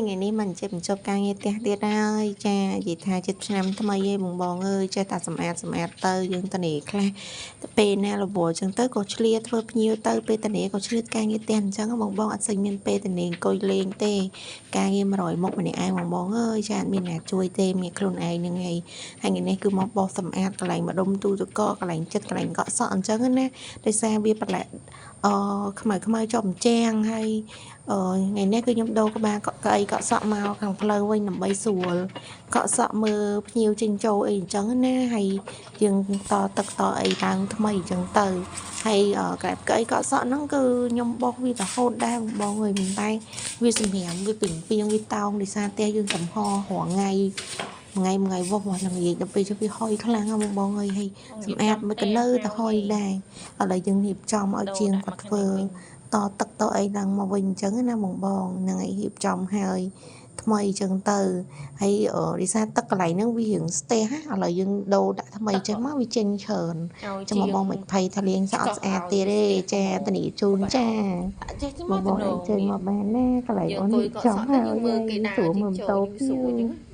ថ្ងៃនេះមិនជិះបញ្ចប់ការងារផ្ទះទៀតហើយចានិយាយថាចិត្តឆ្នាំថ្មីឯងបងបងអើយចេះតែសម្អាតសម្អាតទៅយើងតនីខ្លះទៅពេលណារវល់ចឹងទៅក៏ឆ្លៀធ្វើភ្ញៀវទៅពេលតនីក៏ឆ្លៀតការងារផ្ទះអញ្ចឹងបងបងអត់សូវមានពេលតនីអង្គុយលេងទេការងារ100មុខម្នាក់ឯងបងបងអើយចាអត់មានអ្នកជួយទេមានខ្លួនឯងហ្នឹងឯងហើយថ្ងៃនេះគឺមកបោសសម្អាតកន្លែងម្ដុំទូទឹកកកកន្លែងចិត្តកន្លែងកក់សក់អញ្ចឹងណាដោយសារវាប្រឡាក់អឺខ្មៅខ្មៅជាប់អញ្ចាំងហើយ អឺថ្ងៃនេះគឺខ្ញុំដូរក្បាលកក់កៅអីកក់សក់មកខាងផ្លូវវិញដើម្បីស្រួលកក់សក់មើលភ្ញៀវចេញចូលអីអញ្ចឹងណាហើយយើងតទឹកតអីឡើងថ្មីអញ្ចឹងទៅហើយក្រាបកៅអីកក់សក់ហ្នឹងគឺខ្ញុំបោសវារហូតដែរបងអើយមិនតែវាសម្រាមវាពីងពីងវាតោងដោយសារផ្ទះយើងចំហរាល់ថ្ងៃថ្ងៃថ្ងៃវោះមកល្ងាចដល់ពេលចុះវាហុយខ្លាំងហ្នឹងបងបងអើយហើយសម្អាតមិនក៏នៅតែហុយដែរឥឡូវយើងរៀបចំឲ្យជាងគាត់ធ្វើ តទឹកតអីឡើងមកវិញអញ្ចឹងណាបងបងហ្នឹងឯងរៀបចំហើយថ្មីអញ្ចឹងទៅហើយរិសាទឹកកន្លែងហ្នឹងវារៀងស្ទះឥឡូវយើងដូរដាក់ថ្មីចេះមកវាចេញច្រើនចាំបងបងមិនភ័យថាលាងសក់អត់ស្អាតទៀតទេចាតានីជូនចា ចេះ បងបង មក អញ្ជើញមកបានណាកន្លែង យើង អូន អង្គុយកក់ រៀបចំ សក់ ហើយ ទៅយើងមើលគេដើរ ស្រួល ចេញ មើលម៉ូតូ ចូលស្រួលចឹង ភ្ញៀវ